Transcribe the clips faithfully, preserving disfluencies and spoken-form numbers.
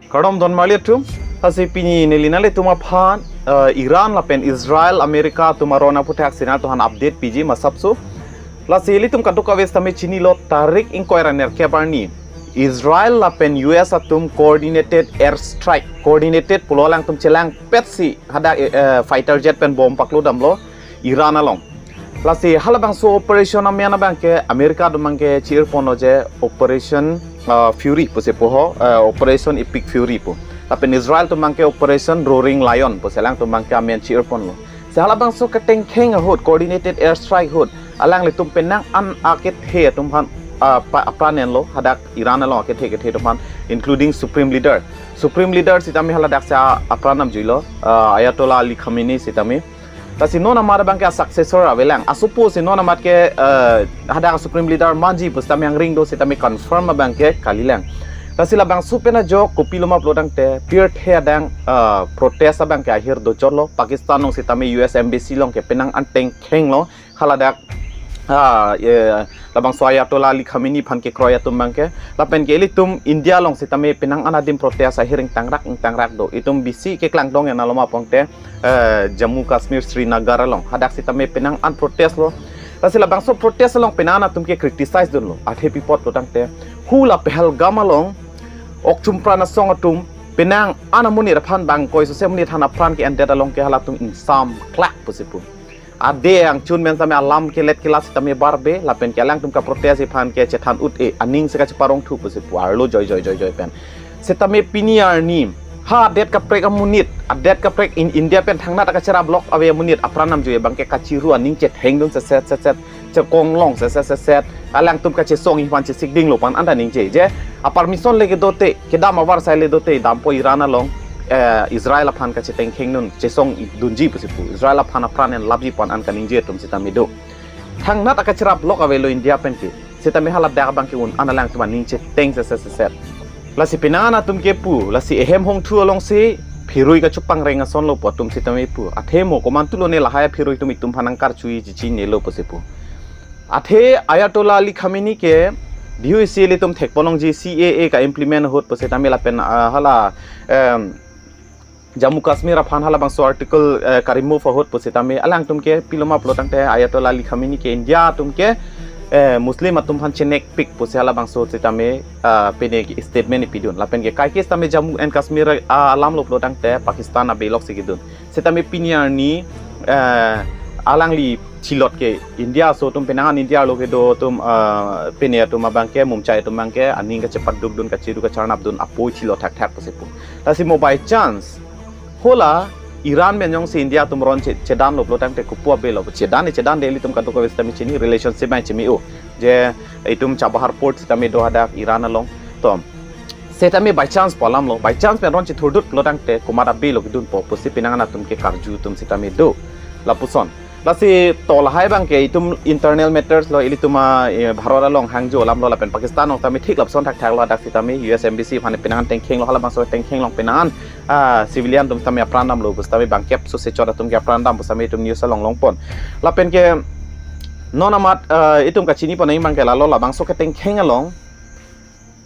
Kardom don marli atum. Lasi pini neli nanglitum aphan, eh, Iran lapen Israel, America atum aron aphuthak si nangtumphan update piji masapso. Lasi ilitum kadokave sitame chinilo, tarik ingkoi ra nerkep arni Israel lapen U S atum coordinated air strike, coordinated pulo, alangtum chelangpetsi hadak, eh, fighter jet pen bomb paklo damlo Iran along. Lasi halabangso operation amen abangke America atum abangke chi-irponlo je Operation, ah, Fury pusi puho, eh, Operation Epic Fury pu. Lapen Israel atum abangke Operation Roaring Lion pusi alangtum abangke amen chi-irponlo. Si halabangso ketengkheng ahut, coordinated air strike ahut, alanglitum penang an akethe atum aphan, ah, pa-, apran enlo, hadak Iran along akethe kethe atum aphan, including Supreme Leader. Supreme Leader sitame haladak si apran namjuilo, ah, Ayatollah Ali Khamenei sitame. Lasi non amat abangke a-successor avelang. Asopo si non amat ke, eh, hadak Supreme Leader manji pusitame angring do sitame confirm abangke kalilang. Lasi labangso pen ajok kopiloma pulo tangte pirthe adang, eh, protest abangke ahir dojotlo. Pakistan along sitame U S Embassy along ke penang an tengkhenglo. Haladak, ah, eh, labangso Ayatollah Ali Khamenei aphan kekroi atum abangke. Lapen ke ilitum India along sitame penang an adim protest ahir ingtangrak ingtangrak do. Itum bisi keklang tong ya naloma pangte, eh, Jammu Kashmir, Srinagar along. Hadak sitame penang an protest lo. Lasi labangso protest along penang an atum ke criticize dunlo. Athe pi apot lo tangte, hula Pahalgam along ok chumpran asong atum penang an amonit aphan bang koi sose amonit aphan apran ke-endet along ke halatum ingsamklak pusi pu. Ade angchun pen sitame alam kelet kelat sitame barbe, lapen ke alangtum kaprotest aphan ke chethan ut-e, aning si kacheparong thu pusi pu, arlo joi joi joi joi pen. Sitame pini arni, ha adet kaprek amonit, adet kaprek in India pen thangnat akacherap lok ave amonit apran namjui abangke kachiru aning chetheng dun seset seset, chekong long seset seset, alangtum kachesong aphan chesik dinglo pu an anta ningje. Je a-permission le kedote, kedam avarsai le dote, dampo Iran along, eh, Israel aphan kachetengkheng dun, chesong dunji pusi pu, Israel aphan apran enlapji pu an an kaningje atum sitame do. Thangnat akacherap lok avelo India pen ke. Sitame haladak abangke un an alangtum aning cheteng seset seset. Lasi penang an atum ke pu, lasi ehem hongthu alongsi phirui kachepangreng asonlo pu atum sitame pu. Athe mo komantulo ne lahai aphirui atum itum aphan nangkarchuiji chinelo pusi pu. Athe Ayatollah Ali Khamenei ke dihu isi ilitum thekponlongji C A A ka-implement ahut pusitame lapen, ah, hala, em, Jammu Kashmir aphan halabangso article, eh, ka-remove ahut pusitame alangtum ke piloma pulo tangte Ayatollah Ali Khamenei ke India atum ke, eh, Muslim atum aphan chenekpik pusi halabangso sitame, ah, pine ke statement pidun. Lapen ke kaike sitame Jammu and Kashmir, ah, alam lo pulo tangte Pakistan abelok si kedun. Sitame pini arni, eh, alangli chilot ke India aso atum penang an India arlo kedo atum, eh, pine atum abangke, mumchai atum abangke aning kachepaduk dun, kachiru kacharnap dun apoi chilot thakthak pusi pu. Lasi mo by chance, hala Iran pen jongsi India atum ron che-, chedanlo pulo tangte kopi avelo, chedan ni chedan de ilitum kadokave sitame chini, relationship mai chimi o. Je itum Chabahar port sitame do hadak Iran along. To sitame by chance pu alam lo, by chance pen ron chethurdut pulo tangte komat avelo kedunpo pusi penang an atum ke karju atum sitame do. Lapuson. Lasi to lahai abangke itum internal matters lo, ilitum a, eh, Bharat along hangjo alam lo lapen Pakistan along tame thik lapuson thakthak lo, hadak sitame U S Embassy aphan penang an tengkhenglo, halabangso tengkheng along penang an, ah, civilian atum sitame apran damlo pusitame bangkep sose chot atum ke apran dam pusitame itum news along longpon. Lapen ke non amat, ah, itum kachinipon abangke lalo, labangso ketengkheng along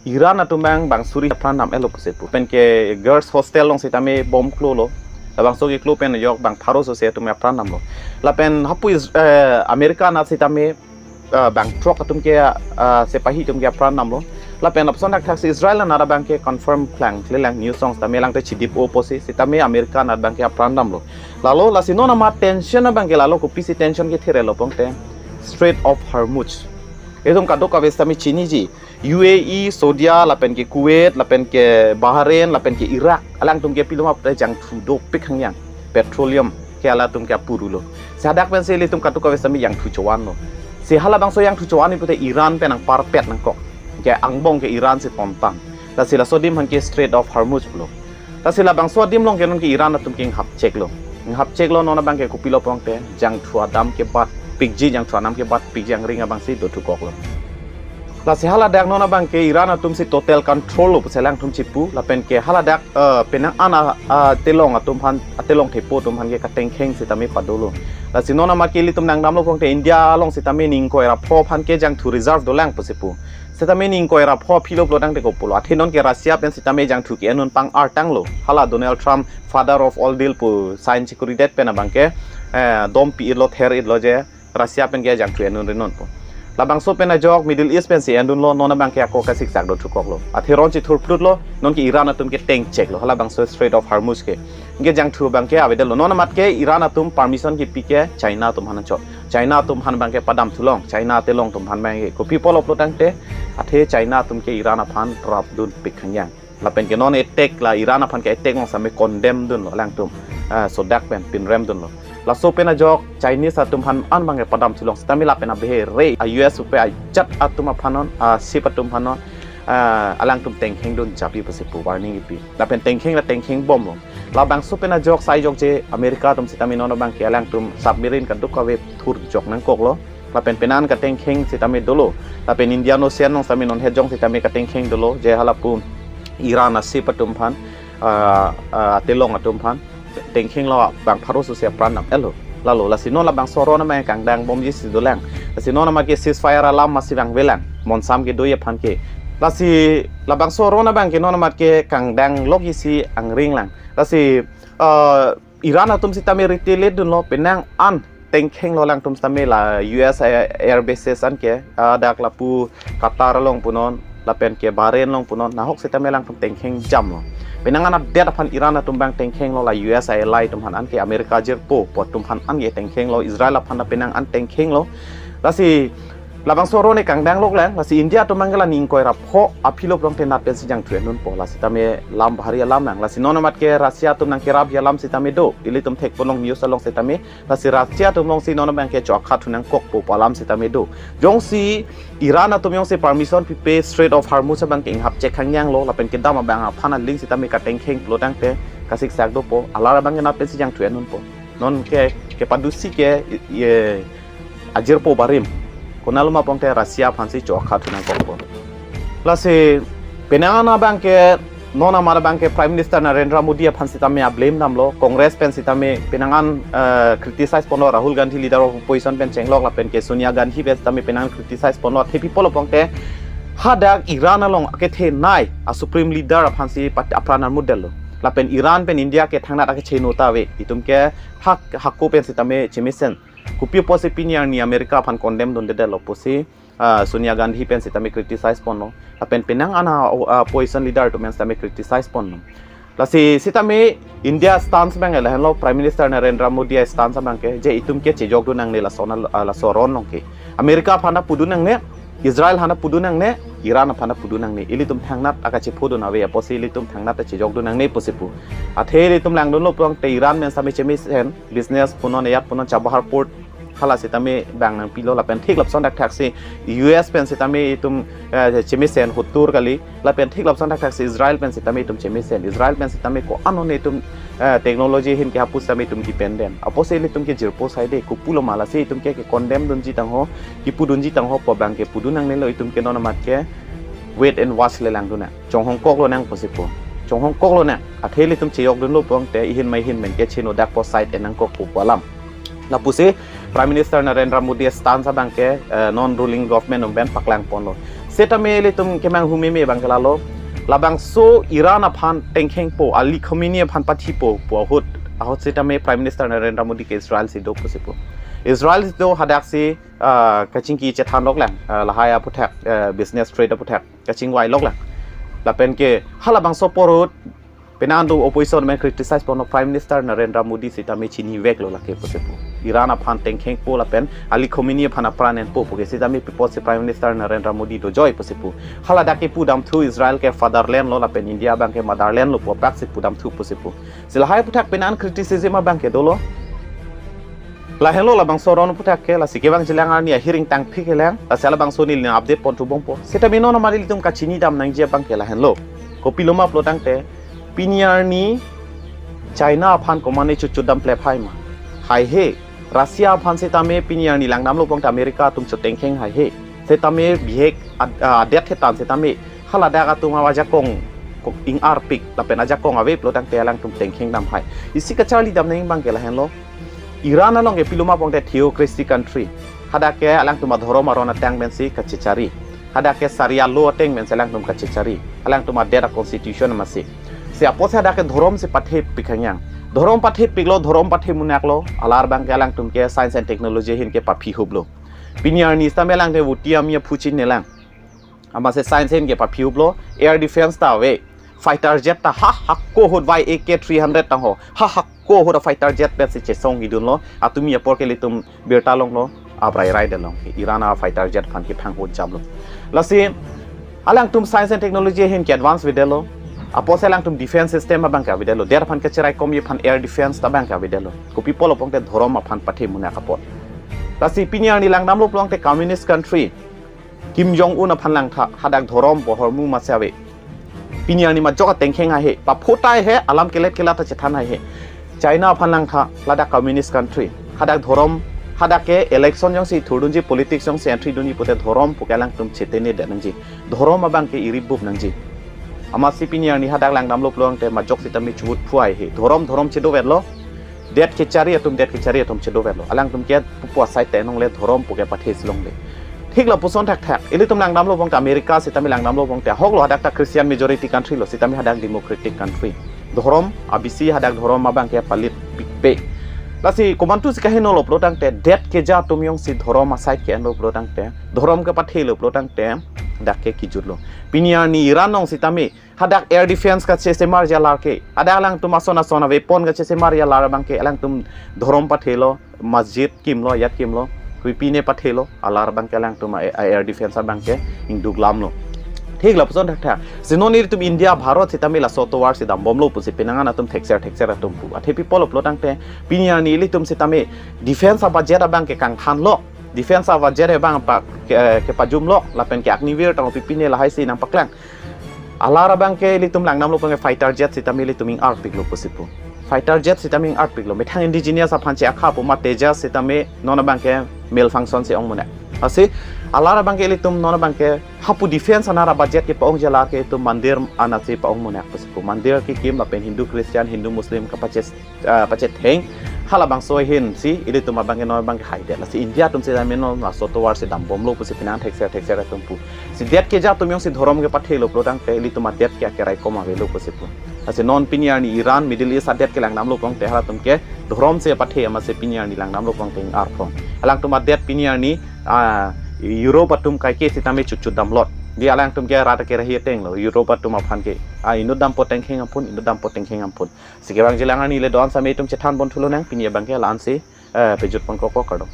Iran atum abang bang suri apran dam-etlo pusi pu. Pen ke girls hostel along sitame bomb klolo. Labangso keklo pen ajok bang pharo sose atum apran damlo. Lapen hapu Is-, eh, America anat sitame, eh, bang throk atum ke, eh, sepahi atum ke apran damlo. Lapen lapuson thakthak si Israel anat abangke confirm klangklelang, news along sitame alangte chidip-o pusi, sitame America anat abangke apran damlo. Lalo lasi non amat tension abangke lalo, kopisi tension kethirelo pangte Strait of Hormuz. Itum kadokave sitame chiniji. U A E, Saudi, lapen ke Kuwait, lapen ke Bahrain, lapen ke Iraq, alangtum ke piloma pute jangthu dopik hangyang. Petroleum ke halatum ke apuru lo. Si hadak pensi ilitum kadokave sitame jangthu chovan lo. Si halabangso jangthu chovan ni pute Iran pen nangparpet nangkok. Ke angbong ke Iran si pontang. Lasi laso adim aphan ke Strait of Hormuz pulo. Lasi labangso adim along ke non ke Iran atum ke inghap cheklo. Inghap cheklo, non abangke kopilo pangte jangthu adam kebatpikji, jangthu anam kebatpikji angring abangsi dothukoklo. Lasi haladak non abangke Iran atum si total control lo pusi alangtum chipu, lapen ke haladak, eh, penang an a, a, telong atum aphan, a, telong thepo atum aphan ke katengkheng sitame padolo. Lasi non amat ke ilitum nangdamlo pulote India along sitame ning ingkoi ra pho aphan kejangthu reserve dolang pusi pu. Sitame ning ingkoi ra pho aphi lo pulotangte kopilo. Athe non ke Russia pen sitame jangthu ke-en un pang-artanglo. Hala Donald Trump, father of all deal pu sign chekuridet pen abang ke, eh, dom pi-itlo, ther-itlo je Russia pen kejangthu en un ri non pu. Labangso pen ajok Middle East pensi endunlo, non abang ke ako kasiksak do thukoklo. Athe ron chithurplutlo, non ke Iran atum ke tengcheklo, halabangso Strait of Hormuz ke. Kejangthu abang ke avedetlo. Non amat ke Iran atum permission kipi ke China atum aphan anchot. China atum aphan abang ke padamthulong, China atelong atum aphan abang ke. Kopi pulo pulotangte, athe China atum ke Iran aphan rapdunpik khangjang. Lapen ke non attack la Iran aphan ke attack along sitame condemn dunlo alangtum. Ah, sodak pen pinrem dunlo. Laso pen ajok Chinese atum aphan an abang ke padamthulong sitame lapen abehere a U S upe ajat atum aphan non, a ship atum aphan non, ah, alangtum tengkheng dun japi pusi pu warning kipi. Lapen tengkheng la tengkheng bomlo. Labangso pen ajok sai jokje America atum sitame non abang ke alangtum submarine kadokave thurjok nangkoklo. Lapen penang katengkheng sitame dolo. Lapen Indian Ocean along sitame non hejong sitame katengkheng dolo. Je halapu Iran a ship atum aphan, ah, ah, atelong atum aphan tengkhenglo, bang pharo susia pran dam-etlo. Lalo, lasi non labangso ron abang kangdang bomji si dolang. Lasi non amat ke ceasefire alam masi vangvelang. Monsam kedoji aphan ke. Lasi labangso ron abang ke non amat ke kangdang lokji si angring lang. Lasi, ah, Iran atum sitame retaliate dunlo, penang an tengkhenglo alangtum sitame la U S air bases an ke, ah, dak lapu Qatar along punon, lapen ke Bahrain along punon, nahok sitame alangtum tengkheng jamlo. Penang an adet aphan Iran atum abang tengkhenglo, la U S ally atum aphan an ke, America jirpo pu atum aphan an ke tengkhenglo, Israel aphan ta penang an tengkhenglo. Lasi labangso ron ke kangdang loklang, lasi India atum abang ke la ning ingkoi ra pho aphi lo pulotangte nat pensi jangthu en unpo, la sitame lam bahari alam lang. Lasi non amat ke Russia atum nangkerapji alam sitame do, ilitum thekponlong news along sitame, lasi Russia atum alongsi non abang ke cho-akha thu nangkokpo pu alam sitame do. Jongsi Iran atum jongsi permission pipe Strait of Hormuz abang ke inghap chek khangjanglo, lapen kedam abang aphan aling sitame katengkheng pulotangte kasiksak dopo, alar abang ke nat pensi jangthu en unpo. Non ke, kepadusi ke, ye, ajirpo barim. Konatlo ma pulotangte Russia aphansi cho-akha thu nangkokpo. Lasi penang an abang ke, non amat abang ke Prime Minister Narendra Modi aphan sitame a-blame damlo, Congress pen sitame penang an, eh, criticize ponlo, Rahul Gandhi, leader of opposition pen chenglok lapen ke Sonia Gandhi pen sitame penang criticize ponlo, athe pi pulo pulotangte hadak Iran along akethenei a-supreme leader aphansi pat-, apran armut detlo. Lapen Iran pen India ke thangnat akecheno ta ave, itum ke hak, hako pen sitame chemesen. Kopi pusi pini arni America aphan condemn dundedetlo pusi, ah, Sonia Gandhi pen sitame criticize ponlo. Lapen penang an a, a, opposition leader atum pen sitame criticize ponlo. Lasi sitame India stance abang lahenlo, Prime Minister Narendra Modi a-stance abang ke, je itum ke chejokdun nangne lason al-, ah, laso ron along ke. America aphan ta pudun nangne, Israel aphan ta pudun nangne, Iran aphan ta pudun nangne. Ilitum thangnat akachephodun ave apotsi ilitum thangnat ta chejokdun nangne pusi pu. Athe ilitum langdunlo pulotangte Iran pen sitame chemesen, business punon, ajat punon, Chabahar Port hala sitame bang nangpilo, lapen thik lapuson thakthaksi U S pen sitame itum, eh, chemesen hotur kali, lapen thik lapuson thakthaksi Israel pen sitame itum chemesen, Israel pen sitame ko-an non itum, eh, technology ahin ke hapu sitame itum dependent. Apotsi ilitum ke jirpo saide, kopulo ma, lasi itum ke, ke condemn dunji tangho, kipudunji tangho pu abang ke pudun nangnelo, itum ke non amat ke wait and watch le langdun nang. Chonghong koklo nang pusi pu. Chonghong koklo nang. Athe ilitum chejokdunlo pulotangte ihin ma ihin pen ke chenodak po, side en nangkokpo pu alam. Lapusi Prime Minister Narendra Modi stance abang ke, eh, non ruling government atum pen paklang ponlo. Sitame ilitum kemanghu meme abang ke lalo. Labangso Iran aphan tengkhengpo, Ali Khamenei aphan pathipo pu ahut, ahut sitame Prime Minister Narendra Modi ke Israel si do pusi pu. Israel si do, hadaksi, ah, kachingki chethan loklang, ah, lahai aputhak, ah, business trade aputhak kachingvai loklang. Lapen ke halabangso apor ahut penang an do opposition atum pen criticize ponlo, Prime Minister Narendra Modi sitame chiniveklo lake pusi pu. Iran aphan tengkhengpo lapen Ali Khamenei aphan apran enpo pu ke, sitame pi pusi Prime Minister Narendra Modi dojoi pusi pu. Haladak ke pudamthu Israel ke fatherland lo lapen India abang ke motherland lo pu apraksi pudamthu pusi pu. Si lahai aputhak penang an criticism abang ke dolo. Lahenlo labangso ron aputhak ke, lasi kevangjilang arni ahiring tangphi kelang, lasi halabangso neli nang update ponthu bompo. Sitame non amat ilitum kachinidam nangji abang ke lahenlo. Kopilo ma pulotangte, pini arni China aphan komane chuchu dam plep hai ma? Haihe. Russia aphan sitame pini arni langdamlo pulotangte America atum chotengkheng haihe. Sitame bihek ad-, ah, adet hetan sitame haladak atum ajakong ko-, ing-arpik lapen ajakong ave pulotangte alangtum tengkheng dam hai. Isi kacharlidam nangji abang ke lahenlo. Iran along ke pilo ma pute theocracy country. Hadak ke alangtum adhorom aron ateng pensi kachechari. Hadak ke Sharia law ateng pensi alangtum kachechari. Alangtum adet a-constitution amatsi. Si apotsi hadak ke dhorom si pathepik hangyang. Dhorom pathepiklo, dhorom pathe munak lo, alar abang ke alangtum ke science and technology ahin ke paphihuplo. Pini arni sitame alangtum voti amia phuchinine lang. Amatsi science ahin ke paphihuplo, air defense ta ave. Fighter jet ta ha hako ahut vai A K three hundred tang ho. Ha hako ahut a-fighter jet pensi chesong idunlo. Atumi apor ke ilitum birta longlo, abrairai detlo. Iran a-fighter jet aphan kephang ahut jamlo. Lasi alangtum science and technology ahin ke advance avedetlo. Apotsi alangtum defense system abang ke avedetlo. Det aphan kacheraikomji aphan air defense ta abang ke avedetlo. Kopi pulo pute dhorom aphan pathe munak apot. Lasi pini arni langdamlo pulote communist country Kim Jong Un aphan langtha, hadak dhorom pu ahormu masi ave. Pini arni majok atengkheng haihe, paphotai he, alam kelet kelat ta chethan haihe. China aphan langtha, ladak communist country. Hadak dhorom, hadak ke election jongsi thurdunji, politics jongsi entry dunji pute dhorom pu ke alangtum chetene det nangji. Dhorom abang ke iribup nangji. Amatsi pini arni hadak langdamlo pulote majok sitame chubut phu haihe. Dhorom, dhorom chedoverlo. Det kechari atum, det kechari atum chedoverlo. Alangtum ke pupu asai te nongle dhorom pu ke pathe si longle. Thik lapuson thakthak. Ilitum langdamlo pute America sitame langdamlo pute. Ahoklo hadak ta Christian majority country lo, sitame hadak democratic country. Dhorom, abisi hadak dhorom abang ke palit pikpe. Lasi komantusi kahenolo pulotangte, det keja atum jongsi dhorom asai ke-enlo pulotangte, dhorom kepathelo pulotangte, dak ke kijutlo. Pini arni Iran along sitame, hadak air defense kachesemarji alar ke. Hadak alangtum ason ason a-weapon kachesemarji alar abang ke alangtum dhorom pathelo, masjid kimlo, yat kimlo, kopi pine pathelo, alar abang ke alangtum a, a air defense abang ke ingduk lamlo. Thik lapuson thakthak. Si non ilitum India, Bharat sitame laso atovar si dambomlo pusi penang an atum thekser thekser atum pu. Athe pi pulo pulotangte, pini arni ilitum sitame defense a-budget abang ke kangthanlo. Defense a-budget abang pa, ke, kepajumlo, lapen ke Agniveer tang kopi pine lahai si nangpaklang. Alar abang ke ilitum langdamlo pute fighter jet sitame ilitum ing-arpiklo pusi pu. Fighter jet sitame ing-arpiklo. Methang indigenous aphan che-akha pu ma Tejas sitame non abang ke malfunction si ong munak. Lasi alar abang ke ilitum non abang ke hapu defense aner a-budget kepa-ongji alar ke itum mandir anat si pa-ong munak pusi pu. Mandir kekim lapen Hindu Christian, Hindu Muslim kapache ah, pachetheng, halabangso ahin si ilitum abang ke non abang ke haidet. Lasi India atum sitame non laso atovar si dambomlo pusi penang thekser thekser atum pu. Si det keja atum jongsi dhorom kepathelo pulotangte ilitum adet ke akeraikom avelo pusi pu. Lasi non pini arni Iran, Middle East adet ke langdamlo pulotangte halatum ke dhorom si pathe amatsi pini arni langdamlo pulotangte ing-arphrong. Alangtum adet pini arni, ah, Europe atum kaike sitame chutchut damlot. Di alangtum ke rat ke rahi atenglo, Europe atum aphan ke. Ah, inut dampo tengkheng ampun, inut dampo tengkheng ampun. Si kevangji lang arni le do-an sitame itum chethan pon thulonang, pini abang ke la-an si, eh, pejut pon kok kok kardom.